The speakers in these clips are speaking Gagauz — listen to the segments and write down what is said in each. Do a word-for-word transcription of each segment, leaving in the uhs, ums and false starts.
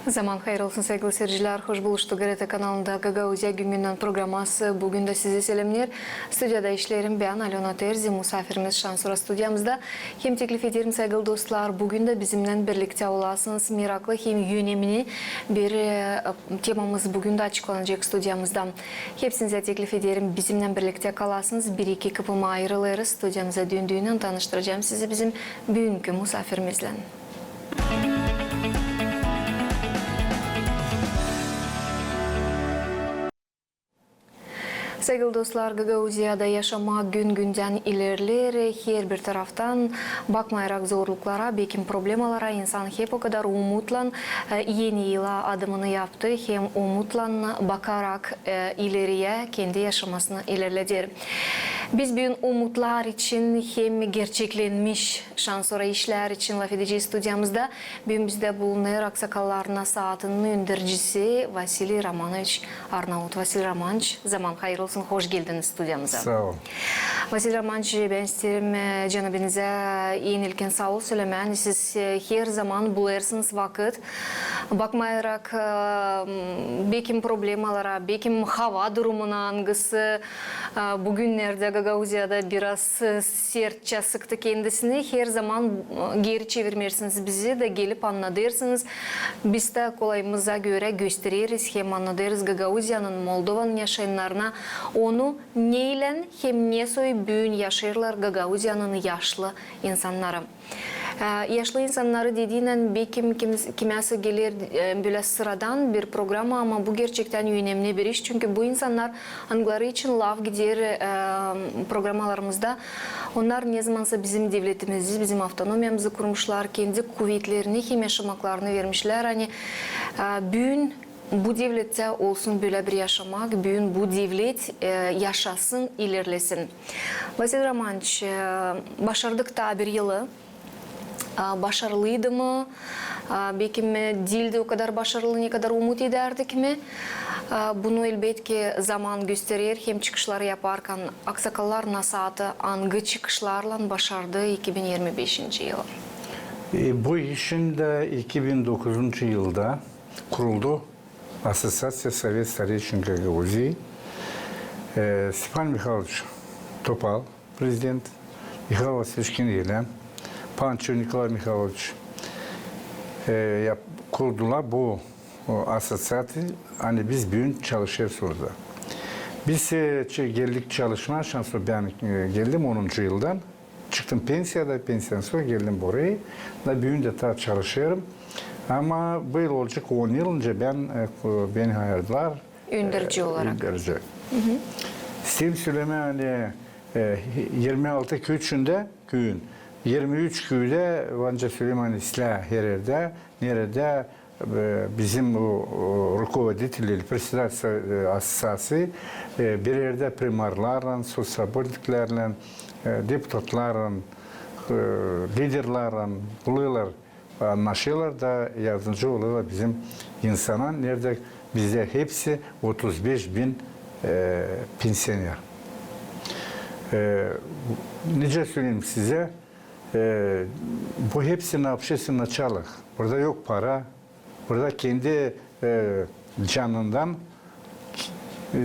Zaman hayır olsun, saygılı seyircilär. Hoş buluştuk GRT kanalında. Gagauziya gün-gündän programası bu gün dä sizi selämneer. Studiyada işleerim bän, Alöna Terzi, musaafirimiz şansora studiyamızda. Hem teklif ederim, saygılı dostlar, bu gün dä bizimnän birliktä olasınız. Meraklı hem önemli bir, e, temamız bu gün dä açıklanacek studiyamızda. Hepsinizä teklif ederim, bizimnän birliktä kalasınız. Bir-iki kıpıma ayırılêrız. Studiyamıza döndüynän tanıştıracam sizi bizim büünkü musaafirimizlän. Saygılı dostlar, Gagauziyada yaşamak gün-gündän ilerleer. Herbir taraftan, bakmayarak zorluklara, bekim problemalara, insan hep o kadar umutlan, e, eni yıla adımını yaptı, hem umutlan bakarak, e, ileriyä kendi yaşamasını ilerleder. Biz büün umutlar için hem gerçeklenmiş şansora işlär için lafedecez studiyamızda. Büün bizdä bulunêr Aksakallar Nasaatının öndercisi Vasiliy Romanoviç Arnaut. Vasiliy Romanoviç, zaman hayır olsun, hoş geldiniz studiyamıza. Saa ol. Vasiliy Romanoviç, bän isteerim, e, cenabınıza en ilkin saa ol sölemää. Siz, e, her zaman bulêrsınız vakıt. Bakmayarak, e, m, bekim problemalara, bekim hava durumuna, angısı, e, bugünnerdä Gagauziyada biraz, e, sertçä sıktı kendisini. Her zaman, e, geri çevirmeersiniz bizi dä gelip annadêrsınız. Biz dä kolayımıza görä göstereriz hem annadêrız Gagauziyanın, Moldovanın yaşayannarına onu, neylän hem ne soy büün yaşêêrlar Gagauziyanın yaşlı insannarı. E, yaşlı insannarı dediynän bekim kim-, kimäsä geler, e, bölä sıradan bir programa, ama bu gerçektän önemli bir iş, çünkü bu insannar, angıları için laf gider, e, programalarımızda, onnar nezamansa bizim devletimizi, bizim avtonomiyamızı kurmuşlar, kendi kuvetlerini hem yaşamaklarını vermişlär, ani, e, büün bu devlettä olsun bölä bir yaşamak, büün bu devlet, e, yaşasın, ilerlesin. Vasiliy Romanoviç, e, başardık taa bir yılı. A, başarılıydı mı? A, bekim diildi o kadar başarılı, ne kadar umut edärdik mi? A, bunu, elbetki, zaman gösterer, hem çıkışları yaparkan. Aksakallar Nasaatı angı çıkışlarlan başardı iki bin irmi beşinci yılı? E, bu işin dä iki bin dokuzuncu yılda kuruldu Ассоциация Совет старейшин Гагаузии, e, Stepan Mihayloviç Topal, prezident, Mihail Vasiliç Kinelä, Pançov Nikolay Mihayloviç, e, yap-, kurdular bu, o, associaţiya, ani biz büün çalışêrız orada. Biz, e, çı-, geldik çalışmaa, şansora bän, e, geldim onuncu yıldan. Çıktım pensiyada, pensiyadan sora geldim burayı. Da büün dä taa çalışêrım. Ama bu yıl olacek on yıl, nicä bän, e, beni hayırdılar. Önderci olarak. Önderci. İsteerim sölemää, ani, e, irmi altı küü içindä, küüyün irmi üç küüdä, var, nicä sölemää, ani islää her erdä, neredä, e, bizim bu, o, rukovoditelleri, председатель, e, ассоциаţии, e, bir erdä primarlarlan, socraботниклärlän, e, deputatlarlan, e, liderlarlan bulêrlar, annaşêrlar da yardımcı olêrlar bizim insana, neredä bizdä hepsi otuz beş bin, e, pensioner. E, nicä söleyim sizä, e, bu hepsi на общественных началах. Burada yok para. Burada kendi, e, canından, e,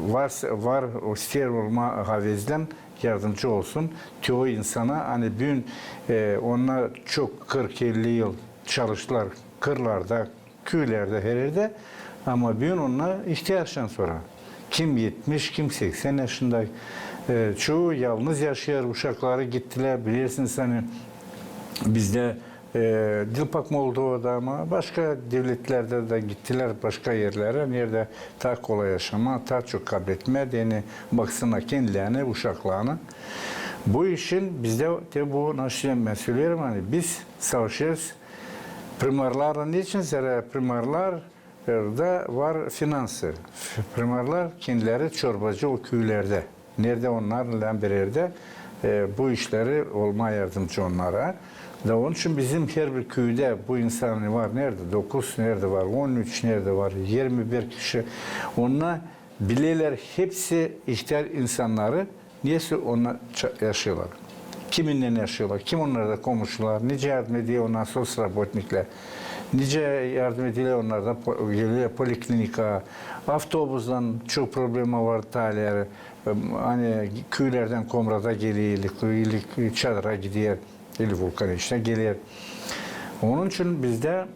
var, var o isteer olmaa havezlän yardımcı olsun te o insana, ani büün, e, onnar çok kırk elli yıl çalıştılar kırlarda, küülerdä, her erdä, ama büün onnar ihtiyar şansora. Kim etmiş, kim seksän yaşında. E, çoyu yalnız yaşêêr, uşakları gittilär. Bilersiniz, ani bizdä, e, diil pak Moldovada, ama başka devletlerdä dä gittilär başka erlerä, neredä taa kolay yaşamaa, taa çok kabetmää deyni, baksınnar kendilerini, uşaklarını. Bu işin bizdä te bu, naşey bän söleerim, ani biz savaşêrız primarlarlan. Neçin? Zerä primarlar da var finansı. Primarlar kendileri çorbacı o küülerdä. Neredä onnarlan bir erdä, e, bu işleri olmaa yardımcı onnara. Da onun için bizim herbir küüdä bu insan var, neredä dokuz, neredä var on üç, neredä var irmi bir kişi. Onnar bilerlär, hepsi ihtiyar insannarı, nesoy onnar ça-, yaşêêrlar. Kiminnän yaşêêrlar, kim onnarda komuşular, nicä yardım eder onnar socraботниклär. Nicä yardım ediler onnar da, po-, geler poliklinika, avtobustan çok problema var, taler, e, ani küülerdän Komrata geler, ili, ili Çadıra gider, ili Vulkaneştä geler. Onun için bizdä,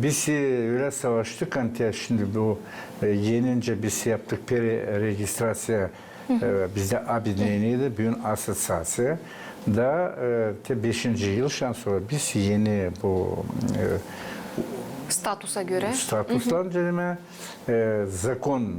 biz, e, ölä savaştık, ani şindi bu, e, enincä biz yaptık pereregistraţiya, e, bizdä объединение idi, büün asosiaţiya. Da, e, te beşinci yıl şindän sora biz eni bu, e, Statusa görä. Statuslandırma, e, zakon,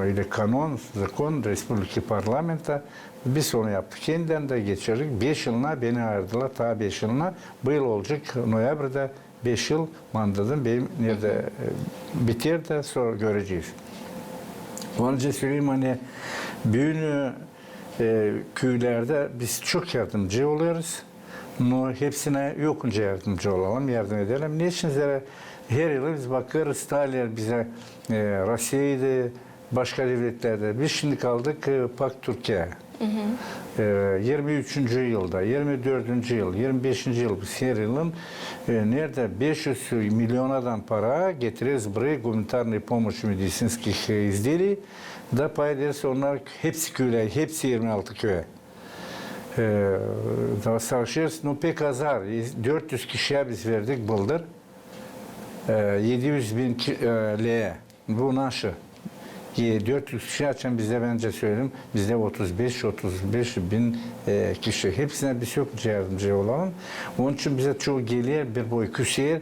e, ili kanon, zakon Respubliki Parlamenta. Biz onu yaptık endän da geçirdik. Beş yılına beni ayırdılar, taa beş yılına. Bu yıl olacek noyabrda beş yıl mandatım benim neredä, e, biter dä sora görecez. Onca söleyim, ani büün, e, küülerdä biz çok yardımcı olêrız. No hepsinä yokunca yardımcı olalım, yardım edelim. Neçin? Zerä her yıl biz bakêrız, taler bizä, e, Rusiyada, başka devletlerdä. Biz şindi kaldık, e, pak Türkiya. E, irmi üçüncü yılda, irmi dördüncü yıl, irmi beşinci yıl biz her yılın, e, neredä beş üz milionadan para getireriz buraya гуманитарной помощи, медицинских, e, изделий. Da pay ederiz onnar hepsi küülä, hepsi irmi altı küü. E, da savaşêrız, no, pek azar. Dört üz kişiyä biz verdik bıldır. E, edi üz bin ki-, e, leä. Bu naşı. E, dört üz kişi, açan bizdä, bän söleyim, bizdä otuz beş, otuz beş bin, e, kişi. Hepsinä biz çok yardımcı olalım. Onun için bizä çok geler, bir boy küser.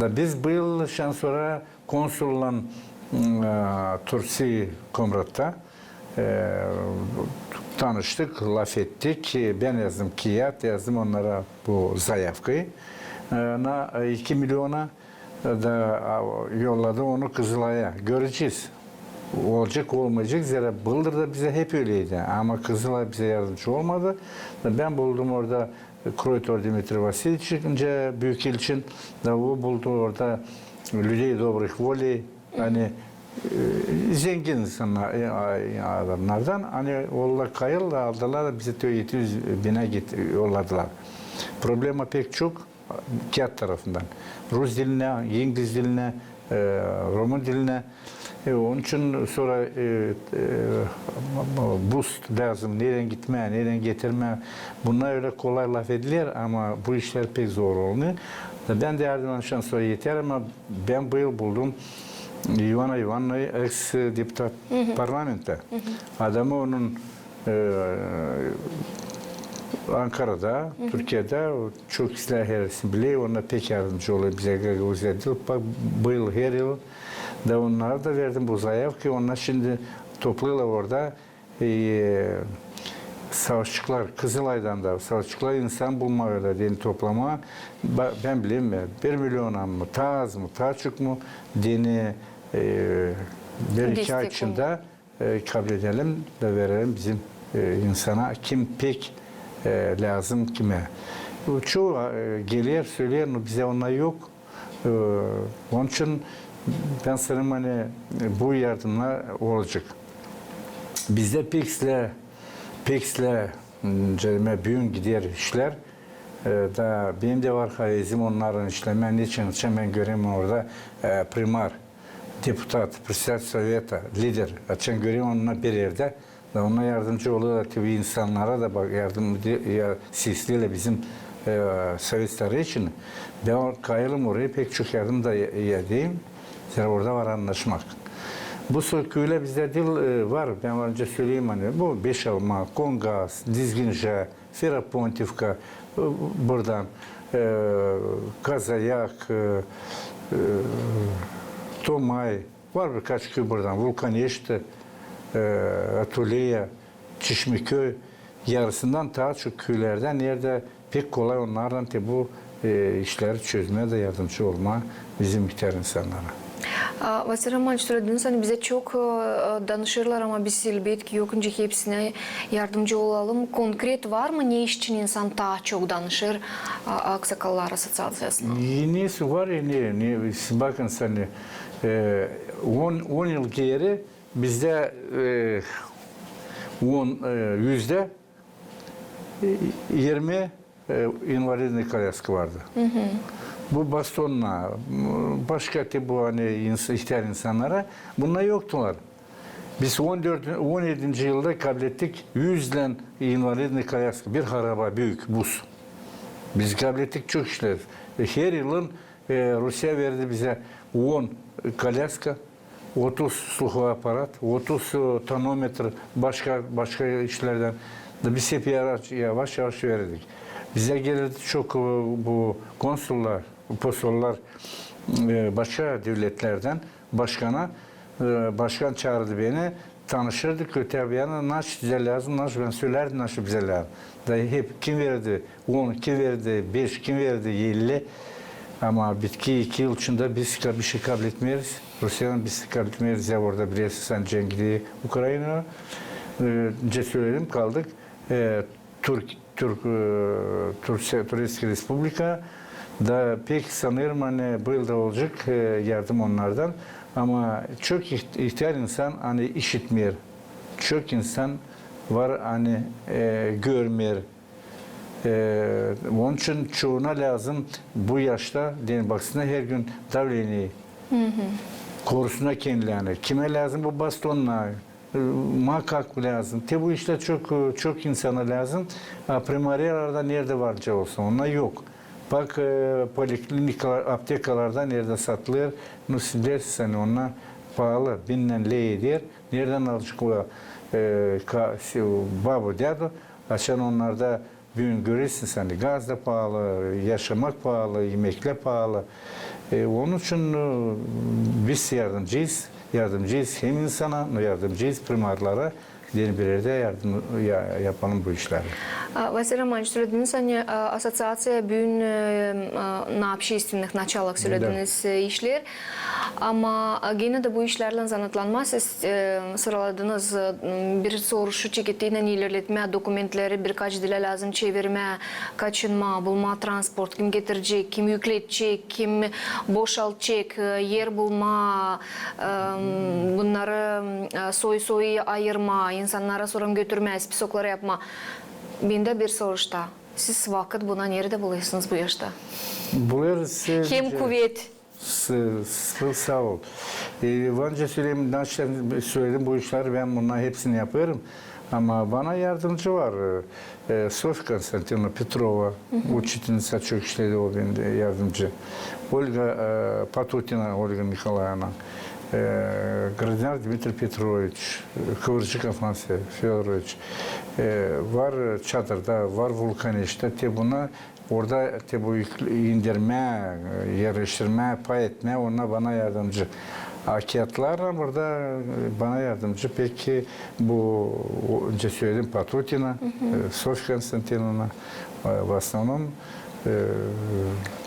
Da biz bu yıl şindän sora konsullan, m, e, Tursi Komratta, e, tanıştık, lafettik. E, bän yazdım kiyat, yazdım onnara bu zayavkayı. E, na, e, iki miliona da, a, yolladı onu Kızılaya. Görecez. Olacek, olmayacek. Zerä bıldır da bizä hep öleydi. Ama Kızılay bizä yardımcı olmadı. Da bän buldum orada Kroytor Dmitriy Vasilyeviç, büük elçin, da o buldu orada людей добрых волей, ani, e, zengin insannar, e, a-, adamnardan, ani oldular kayıl da aldılar da bizä te eti üz binä get-, yolladılar. Problema pek çok kiyat tarafından. Rus dilinä, ingliz dilinä, e, rumın dilinä. E, onun için sora, e, e, boost lääzım, neredän gitmää, neredän getirmää. Bunnar ölä kolay lafediler, ama bu işlär pek zor olunêr. Da bän dä yardım şindän sora eter, ama bän bu yıl buldum İvana İvanovnayı, eks-deputat parlamenta. Adamı onun, e, Ankarada, Türkiyedä, o çok islää, herkez biler, onnar pek yardımcı olêr bizä, Gagauziyada. Bak, bu yıl, her yıl da onnara da verdim bu zayavkayı, onnar şindi toplêêrlar orada, e, savaşçılar, Kızılaydan da savaşçılar insan bulmaa, ölä deyni toplamaa. Ba-, bän bilemeyim, bir milion mu, taa az mı, taa çok mu, deyni, e, bir iki ay içindä e, kabledelim da verelim bizim, e, insana, kim pek, e, lääzım kimä. Bu çoyu, e, geler, söleer, no bizä onnar yok. E, onun için bän sanêrım, ani, e, bu yardımnar olacek. Bizdä pek islää, pek islää, m, deyni büün gider işlär. E, da benim dä var havezim onnarlan işlemää. Neçin? Açan bän görerim orada, e, primar, deputat, председатель совета, lider, açan görerim onnar bir erdä, da onnar yardımcı olêrlar, tabii, insannara da, bak, yardım ede-, ya, sesleerlär bizim, e, sovet starı için. Bän kayılım oraya, pek çok yardım da e-, edeyim. Zerä orada var annaşmak. Bu soy küülär bizdä diil, e, var, bän var öncä söleyim, ani bu Beşalma, Kongaz, Dizginjä, Ferapontifka, e, buradan, e, Kazayak, e, e, Tomay, var birkaç küü buradan, Vulkaneşti, e, Atuleya, Çişmiköy, yarısından taa çok küülerdän, neredä pek kolay onnarlan te bu, e, işleri çözmää da yardımcı olmaa bizim ihtär insannara. A, Vasiliy Romanoviç, sölediniz, ani bizä çok, e, danışêrlar, ama biz, elbetki, yokunca hepsinä yardımcı olalım. Konkret var mı, ne için insan taa çok danışêr, a, aksakallar asosiaţiyasına? E, nesi var, e, ne, ne, siz bakın, ani, e, on, on yıl geeri bizdä, e, on, e, üzdä, e, irmi, e, инвалидная коляска vardı. Bu bastonnar, başka te bu, ani, ins-, ihtär insannara, bunnar yoktular. Biz on dört, on edinci yılda kablettik üz invalidnıy kolyaska, bir haraba, büük bus. Biz kablettik çok işlär. E, her yılın, e, Rusiya verdi bizä on kolyaska, otuz sluhovoy aparat, otuz, e, tonometr, başka, başka işlerdän. Da biz hep yavaş, yavaş, yavaş verdik. Bizä gelirdi çok, e, bu konsullar, posollar, e, başka devletlerdän başkana, e, başkan çaarırdı beni, tanışırdık, ötär bir yana, naşey bizä lääzım, naşey, bän sölärdim, naşey bizä lääzım. Da hep kim verdi on, kim verdi beş, kim verdi elli. Ama bitki iki yıl içindä biz ka-, bişey kabletmeeriz. Rusiyadan biz kabletmeeriz, ya orada bilersin sän, cenk gider Ukrainaya. E, nicä söledim, kaldık. E, Türk, Türk, e, Türkse-, Turetskaya Respublika da pek sanêrım, ani bu yılda olacek, e, yardım onnardan. Ama çok iht-, ihtär insan, ani işitmeer. Çok insan var, ani, e, görmeer. E, onun için çouna lääzım bu yaşta, deyni, baksınnar her gün davleniye. Korusunnar kendilerini. Kimä lääzım bu bastonnar? E, muhakkak lääzım. Te bu işlär çok, e, çok insana lääzım. A primariyalarda neredä var nicä olsun? Onnar yok. Bak, e, poliklinikalar, aptekalarda neredä satılêr? Nu, siz bilersiniz, ani onnar paalı, binnän ley eder. Neredän alacek o, e, ka-, si-, babu, dädu? Açan onnarda büün görersiniz, ani gaz da paalı, yaşamak paalı, imeklär paalı. E, onun için, e, biz yardımcıyız, yardımcıyız hem insana, no yardımcıyız primarlara, deyni, bir erdä yardım ya-, yapalım bu işleri. A, Vasiliy Romanoviç, sölediniz, ani, a, asosiaţiya büün, e, a, na общественных началах, sölediniz, e, işleer. Ama, e, genä dä bu işlärlän zanaatlanmaa siz, e, sıraladınız, e, bir soruşu çekettiynän ilerletmää dokumentleri, birkaç dilä lääzım çevirmää, kaçınmaa, bulmaa transport, kim getirecek, kim ükletecek, kim boşaltacek, e, er bulmaa, e, bunnarı, e, soy-soyu ayırmaa, insannara sora götürmää, spisokları yapmaa. Bendä bir soruşta. Siz vakıt buna neredä bulêrsınız bu yaşta? Bulêrız. Hem kuvet. S-, s-, saa ol. E, var nicä söleyim, naşey söledim, bu işleri bän bunnarı hepsini yapêrım. Ama bana yardımcı var, e, e, Sofya Konstantinovna Petrova, uçitelnitsa, çok işledi o bendä yardımcı. Olga, e, Patutina Olga Nikolaevna, e, Grodnar Dmitriy Petroviç, e, Kıvırcık Afanasiy Födoroviç, e, var Çadırda, var Vulkaneştä, te bunnar Orada te bu indirmää, e, erleştirmää, pay etmää, onnar bana yardımcı. A kiyatlarlan burada, e, bana yardımcı pek bu, o, öncä söledim, Patutina, e, Sofya Konstantinovna, e, в основном, e,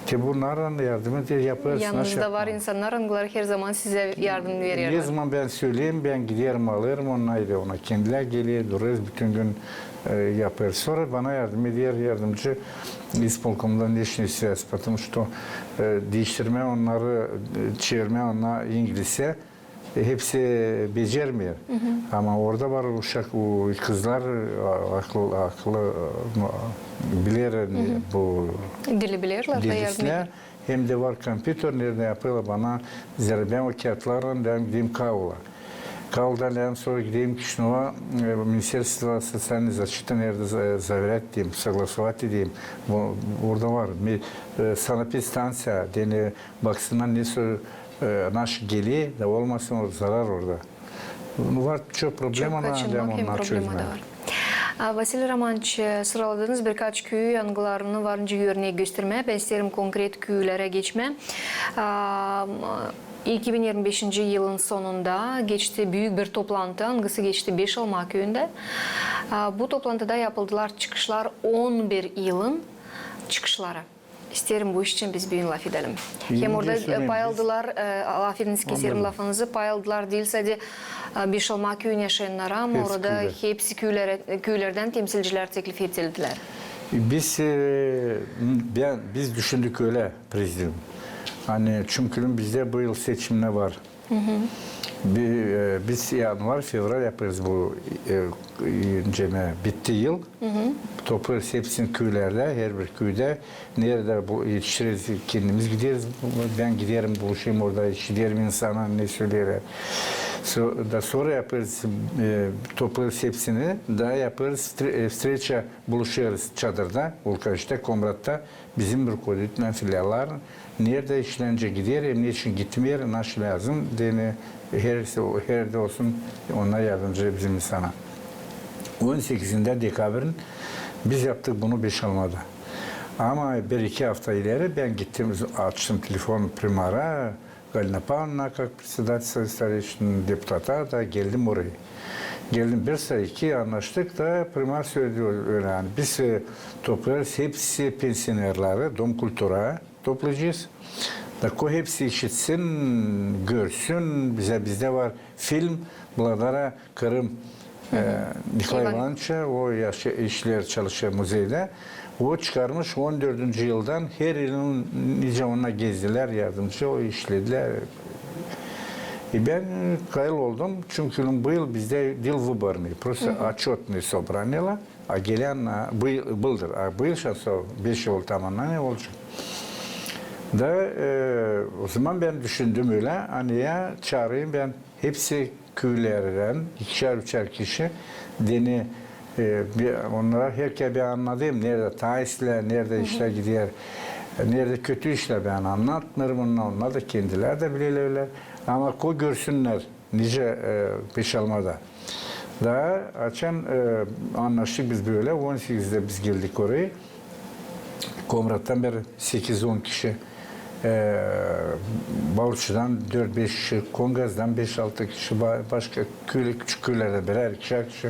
te bunnarlan yardım eder, yapêrız. Yanınızda var insannar, angıları her zaman sizä yardım vererlär. Ne zaman bän söleyim, bän giderim, alêrım, onnar da ona kendilär geler, durêrız bütün gün, e, yapêr. Sora bana yardım eder yardımcı ispolkomdan внешняя связь, потому что, e, diiştirmää onnarı, e, çevirmää onnarı inglizdä, e, hepsi becermeer. Ama orada var uşak, o kızlar, a, akıllı, akıllı, e, biler, e, bu dili bilerlär da yardım eder. Hem dä var kompyuter, neredä yapêrlar bana, zerä bän o kiyatlarlan bän gideyim Kaula. Kauladan sora gideyim Kişinöva, e, Министерство социальной защиты, neredä за-, заверять deyim, согласовать deyim. Bu, burada var. Mi-, e, sanepidstanţiya, deyni, baksınnar, nesoy, e, naşey geler, da olmasın o zarar orada. Var çok problema, hem kaçınmak, hem problema da var. A, Vasiliy Romanoviç, e, sıraladınız birkaç küüyü, angılarını var nicä örnek göstermää. Bän isteerim konkret küülerä geçmää. A, iki bin irmi beşinci yılın sonunda geçti büük bir toplantı, angısı geçti Beşalma küüyündä. A, bu toplantıda yapıldılar çıkışlar, on bir yılın çıkışları. İsteerim, bu iş için biz büün lafedelim. Hem orada, e, pay aldılar, e, lafediniz, keserim lafınızı, pay aldılar diil sade, e, Beşalma küüyün yaşayannarı, ama orada hepsi küülerä, küülerdän temsilcilär teklif edildilär. Biz, e, bän, biz düşündük ölä, prezidentim. Ani çünkü bizdä bu yıl seçimnär var. Bi-, e, biz yanvar, fevral yapêrız bu, e, e, ceme bitti yıl. Toplêêrız hepsini küülerdä, herbir küüdä. Neredä bu, etişirez, kendimiz gideriz. Bän giderim, buluşêrım orada, işiderim insana, ne söleerlär. So-, da sora yapêrız, e, toplêêrız hepsini, da yapêrız stre-, e, vstreça, buluşêrız çadırda, Vulkaviçtä, Komratta. Bizim rukovoditelän filialların, neredä işlär, nicä gider, hem neçin gitmeer, naşey lääzım, deyni, her, herdä olsun, onnar yardımcı bizim insana. On sekizindä dekabrin biz yaptık bunu Beşalmada. Ama bir-iki afta ileri bän gittim, açtım telefon primara, Galina Pavlovna, как председатель Совета старейшин, deputata da geldim orayı. Geldim bir saat, iki annaştık da primar söledi ölä, ani biz, e, toplêêrız hepsi pensionerleri, dom kultura toplayacez. Da ko hepsi işitsin, görsün, bizä, bizdä var film, благодаря Kırım, e, Nikolay İvanoviçä, o yaşa-, işleer, çalışêr muzeydä. O çıkarmış on dördüncü yıldan, her yılın nicä onnar gezdilär, yardımcı o işledilär. E, bän kayıl oldum, çünkü bu yıl bizdä diil выборный, просто отчётный собрание. A gelän, a, bu yıl, bıldır, a bu yıl şansov beş yıl tamamlanêr, olacek. Da, e, o zaman bän düşündüm ölä, ani ya çaarayım bän hepsi küülerdän ikişär, üçär kişi, deyni, e, bir, onnara herkerä bän annadayım, neredä taa islää, neredä işlär gider, neredä kötü işlär, bän annatmêêrım onnar, onnar da kendilär dä bilerlär. Ama ko görsünnär, nicä, e, Beşalmada. Da açan, e, annaştık biz bölä, on sekizdä biz geldik orayı. Komrattan bir sekiz-on kişi, e, Bavurçudan dört-beş kişi, Kongazdan beş-altı kişi, ba-, başka küülä, küçük küülerdän birär, ikişär kişi,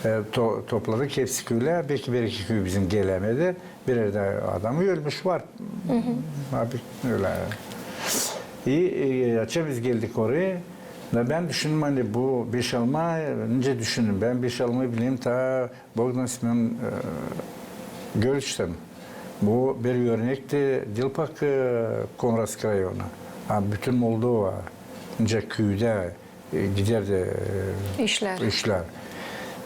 e, to-, topladık hepsi küülä. Belki bir-iki küü bizim gelämedi. Birär dä adam ölmüş var. Abi ölä. E, e, açan biz geldik orayı. Da bän düşündüm, ani bu Beşalma, nicä düşündüm. Bän Beşalmayı bilerim taa Bogdan Semönoviç Görüçtän. Bu bir örnek dä diil pak, e, Komratsk rayona, a bütün Moldova, nicä küüdä, e, gider dä, e, işlär.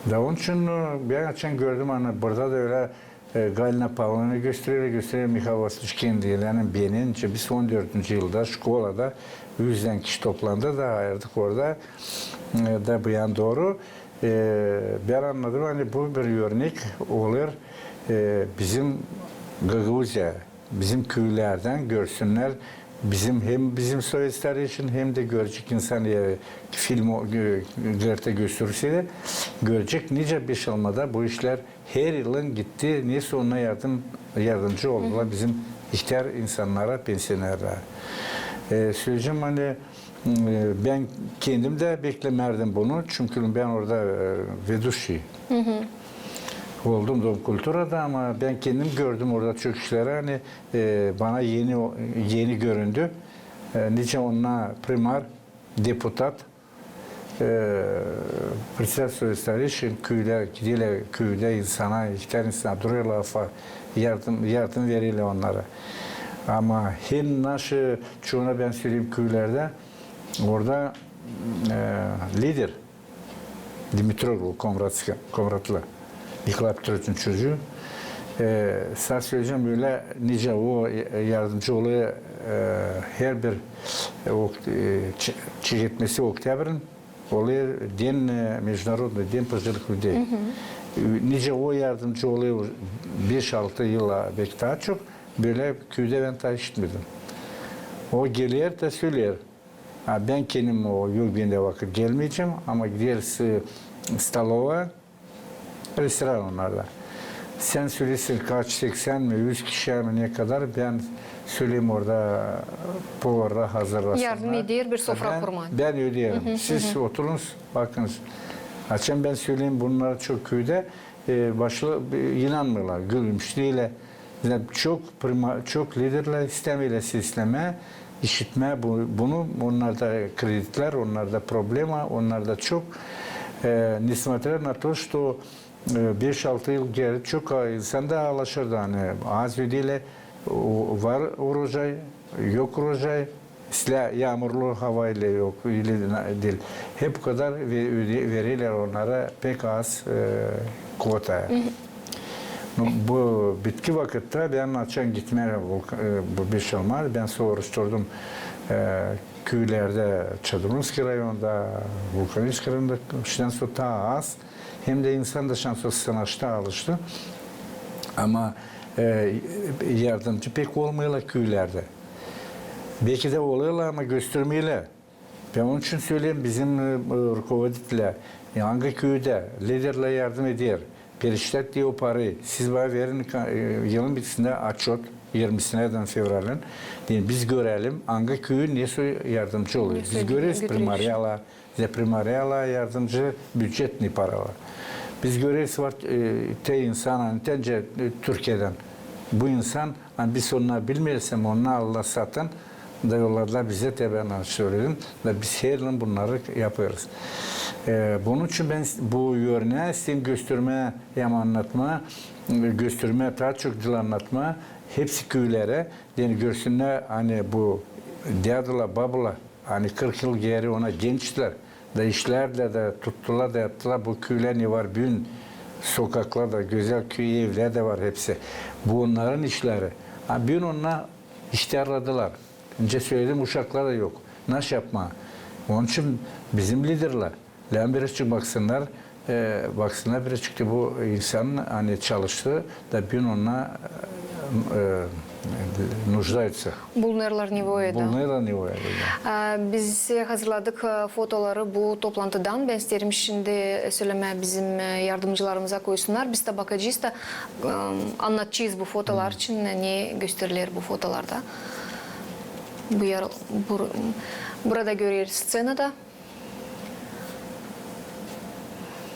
Da onun için, e, bän açan gördüm, ani burada da ölä, e, Galina Pavlovna gösterer, gösterer Mihail Vasiliç kendi, yani beni, nicä biz on dördüncü yılda şkolada üz kişi toplandı da ayırdık orada, e, da bu yana dooru. E, bän annadım, ani bu bir örnek olêr, e, bizim Gagauziya, bizim küülerdän görsünnär, bizim, hem bizim Sovet Stareyşin, hem dä görecek insan, e, film o, gö-, gırta gösterse dä, görecek, nicä Beşalmada bu işlär her yılın gitti, ne sonuna yardım, yardımcı oldular bizim ihtär insannara, pensionerlere. E, söleyecäm, ani E, bän kendim dä beklemärdim bunu, çünkü bän orada, e, ведущий oldum Dom kulturada, ama bän kendim gördüm orada çok işleri, ani, e, bana eni, eni göründü. E, nicä onnar primar, deputat, e, председатель Совета старейшин, küüdä, giderlär küüdä insana, ihtär insana, durêrlar lafa, yardım, yardım vererlär onnara. Ama hem naşı, çoyuna bän söleyim küülerdä, orada, e, lider Dimitroglu, Komratska-, Komratlı, Nikolay Petroviçin çocuu. E, sä söleyecäm, ölä nicä o, e, yardımcı olêr, e, herbir, e, ok-, e, ç-, çeketmesi oktябрин, olêr den, e, международный den пожилых людей. E, nicä o yardımcı olêr beş-altı yıla, beki taa çok, bölä küüdä bän taa işitmedim. O geler dä söleer. Ha, bän kendim o, yok, bendä vakıt, gelmeyecäm, ama gideriz, e, столовая, restoran onnarda. Sän söleersin kaç, seksän mi, üz kişä mi, ne kadar, bän söleyim orada povarlara hazırlasınnar. Yardım eder bir sofra kurmaa. Bän ödeerim. Siz oturunuz, bakınız. Açan bän söleyim bunnarı çok küüdä, e, başlı, e, inanmêêrlar, gülmüş deerlär. Çok prima-, çok liderlär istämeerlär seslemää, işitmää bu-, bunu. Onnarda kreditlär, onnarda problema, onnarda çok. E, несмотря на то, что, e, beş-altı yıl geeri çok, a, insan da alaşêrdı, ani az ödeerlär, o, var urojay, yok urojay, islää yaamurlu hava ile yok, ile na-, diil. Hep o kadar ve-, öde-, verilär onnara pek az, e, kvota. Nu, bu bitki vakıtta bän açan gitmää Vulka-, e, bu Beşalma, bän soruşturdum, e, küülerdä, Çadırunskıy rayonunda, Vulkanovskıy rayonunda, şindän sora taa az. Hem dä insan da şindän sora sınaştı, alıştı. Ama, e, yardımcı pek olmêêrlar küülerdä. Belki dä olêrlar, ama göstermeerlär. Bän onun için söleerim, bizim, e, rukovoditelä, angı küüdä liderlär yardım eder, periştär o parayı. Siz bana verin, e, yılın bitisindä otçot, irmisinä fevralyın. Deyni biz görelim, angı küü nesoy yardımcı olêr. Biz göreriz primariala, za primariala yardımcı bücetni paralar. Biz göreriz, var, e, te insan, ani te nicä, e, Türkiyedän. Bu insan, ani biz onnarı bilmeeriz, ama onnar alêrlar satın, da yollarlar bizä, te bän söledim, da biz her yıl bunnarı yapêrız. E, bunun için bän bu örnää isteerim göstermää, hem annatmaa, e, göstermää, taa çok diil annatmaa, hepsi küülerä, deyni görsünnär, ani bu dädular, babular, ani kırk yıl geeri ona gençtilär, da işlerdilär dä, tuttular da yaptılar bu küülär, ne var büün, sokaklar da gözäl, küü evlär dä var hepsi. Bu onnarın işleri. A büün onnar ihtärladılar. Nicä söledim, uşaklar da yok. Naşey yapmaa? Onun için bizim liderlär lääzım birazçık baksınnar, e, baksınnar birazçık da bu insan, ani çalıştı da büün onnar, e, нуждаются. Bulunêrlar nevoyada. Bulunêrlar nevoyada, da. E, biz hazırladık, e, fotoları bu toplantıdan. Bän isteerim şindi sölemää bizim, e, yardımcılarımıza koysunnar. Biz dä bakacez da, e, annadacez bu fotolar için, ne gösteriler bu fotolarda. Bu yar-, bur-, burada göreriz sţenada.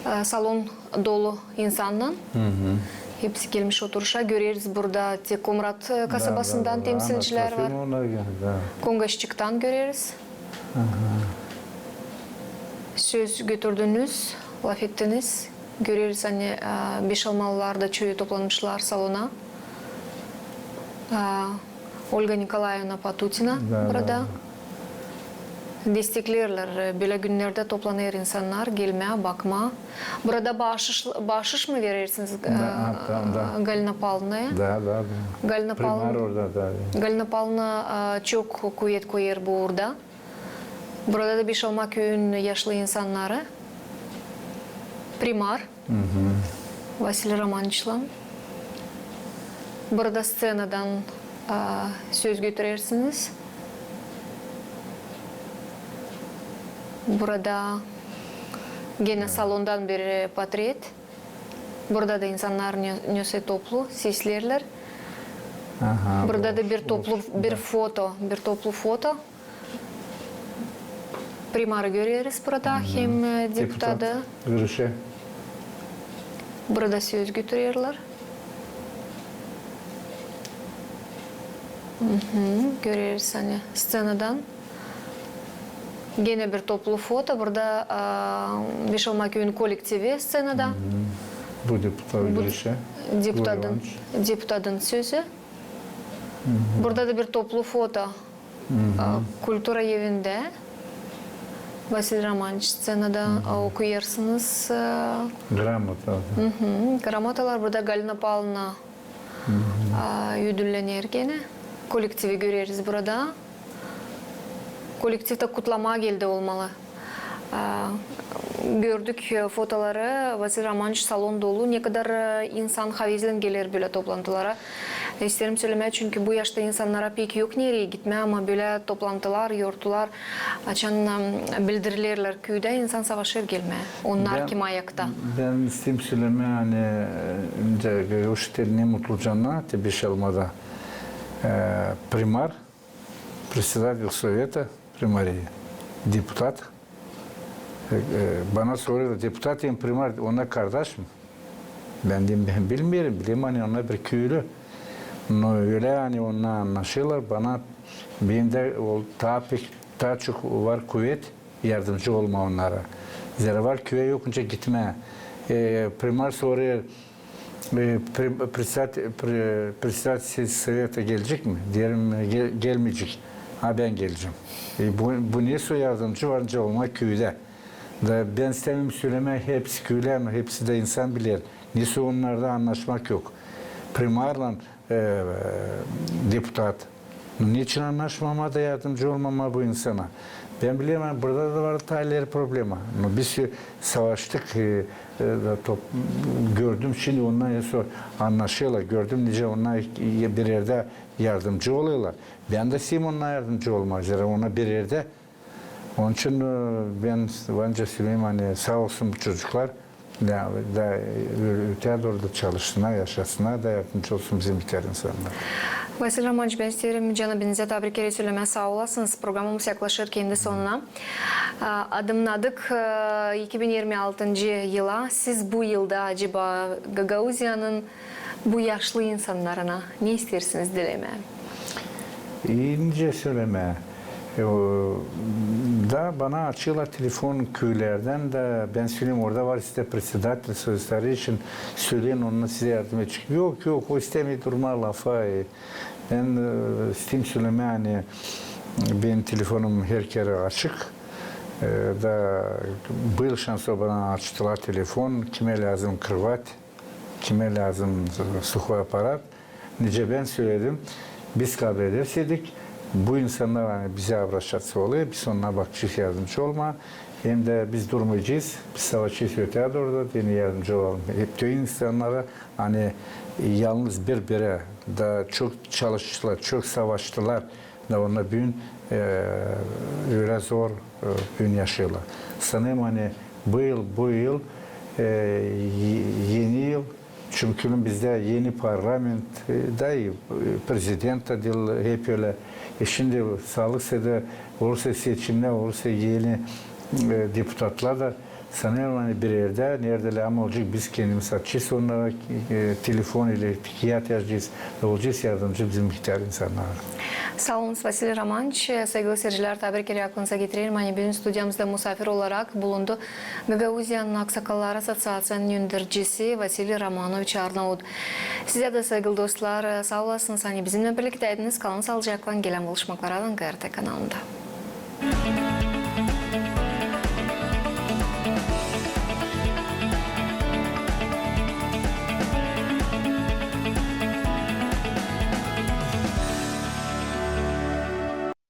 E, salon dolu insannan. Hepsi gelmiş oturuşa. Göreriz burada te Komrat, e, kasabasından temsilcilär var. Kongaşçıktan göreriz. Söz götürdünüz, lafettiniz. Göreriz, ani, e, beşalmalılar da çoyu toplanmışlar salona. E, Olga Nikolaevna Patutina burada. Destekleerlär. Bölä günnerdä toplanêr insannar gelmää, bakmaa. Burada baaşış, baaşış mı verersiniz, e, Galina Pavlovnaya? Da, da, da. Galina Pavlovna, e, çok kuvet koyêr bu uurda. Burada da Beşalma küüyün yaşlı insannarı. Primar Vasiliy Romaniçlan. Burada sţenadan, a, söz götürersiniz. Burada genä salondan bir, e, portret. Burada da insannar nö-, nöse toplu seslerlär. Burada da bir toplu, bir foto, bir toplu foto. Primarı göreriz burada, hem, e, deputadı. Burada söz götürerlär. Göreriz, ani sţenadan. Genä bir toplu foto. Burada, a, Beşalma küüyün kolektivi sţenada. Bu deputat görüşä. Deputatın, deputatın sözü. Burada da bir toplu foto. A, kultura evindä. Vasiliy Romaniç sţenada, a, okuyêrsınız, a, gramota. Gramotalar. Burada Galina Pavlovna, a, ödüllener genä. Kolektivi göreriz burada. Kolektiv tä kutlamaa geldi olmalı. A, gördük, e, fotoları, Vasiliy Romaniç, salon dolu. Ne kadar, e, insan havezlän geler bölä toplantılara. İsteerim sölemää, çünkü bu yaşta insannara pek yok nereyi gitmää, ama bölä toplantılar, yortular, açan, em, bildirilerlär küüdä, insan savaşêr gelmää. Onnar kim ayakta. Bän isteerim sölemää, ani, e, ne mutlu canıma, te Beşalmada, e, primar, председатель совета, Primarı, deputat. E, e, bana sorêr, deputat hem primar, onnar kardaş mı? Bän deerim, bän bilmeerim, bilerim, ani onnar bir küülü. No ölä, ani onnar annaşêrlar, bana, bendä ol-, taa pek, taa çok var kuvet yardımcı olmaa onnara. Zerä var küüyä yok nicä gitmää. E, primar sorêr, E, pre-, председатель, pre-, председатель сельсовета gelecek mi? Deerim, e, gel-, gelmeyecek. Ha, bän gelecäm. E, bu, bu nesoy yardımcı var, ancak olmak küüdä. Da bän istämeerim sölemää, hepsi küülerin, hepsi dä insan biler. Nesoy onnarda annaşmak yok. Primarlan, e, deputat. Neçin annaşmamaa da yardımcı olmamaa bu insana? Bän bilerim, burada da var taa ileri problema. No, biz savaştık, e, e, da top-, gördüm, şindi onnar en son annaşêrlar. Gördüm, nicä onnar bir erdä yardımcı olêrlar. Bän dä isteerim onnara yardımcı olmaa, zerä onnar bir erdä. Onun için, e, bän ancak söleyim, ani saa olsun bu çocuklar. Da, da, e, öteyä dooru da çalışsınnar, yaşasınnar da yardımcı olsun bizim biter insannar. Vasilii Romanoviç, bän isteerim canı-benizä taa bir kerä sölemää saa olasınız. Programamız yaklaşêr kendi sonuna. A, adımnadık, e, iki bin irmi altıncı yıla. Siz bu yılda acaba Gagauziyanın bu yaşlı insannarına ne isteersiniz dilemää? E, nicä sölemää. E, o, da bana açêrlar telefon küülerdän dä, bän söleerim, orada var sizä председатель, со старейшин, söleyin, onnar sizä yardım edecek. Yok, yok, o istämeer durmaa lafa. E, bän, e, isteerim sölemää, ani benim telefonum her kerä açık. E, da был шанс, bana açtılar telefon, kimä lääzım krovat, kimä lääzım suhoy aparat. Nicä bän söledim, biz kablederiz dedik, bu insannar, ani bizä обращаться olêr, biz onnara bakacez yardımcı olmaa. Hem dä biz durmayacez, biz savaşacez öteyä dooru da, deyni yardımcı olalım hep bütün insannara, ani yalnız bir-birä da çok çalıştılar, çok savaştılar. Da onnar büün, e, ölä zor, e, büün yaşêêrlar. Sanêrım, ani bu yıl, bu yıl, e, e-, eni yıl, çünkü bizdä eni parlament, e, da, e, prezident ta diil hep ölä. E, şindi saalık sede olursa seçimnär, olursa eni, e, deputatlar da, sanêrım, ani bir erdä, neredä lääzım olacek, biz kendimiz açacez onnara, e, telefon ile şikaayet yazacez, da olacez yardımcı bizim ihtär insannara. Saa olunuz, Vasilii Romanoviç. Saygılı seyircilär, taa bir kerä aklınıza getirerim, ani büün studiyamızda musaafir olarak bulundu Gagauziyanın aksakalları asosiaţiyanın öndercisi Vasilii Romanoviç Arnaut. Sizä dä, saygılı dostlar, saa olasınız, ani bizimnän birliktäydiniz. Kalın saalıcaklan, gelän buluşmaklara GRT kanalında.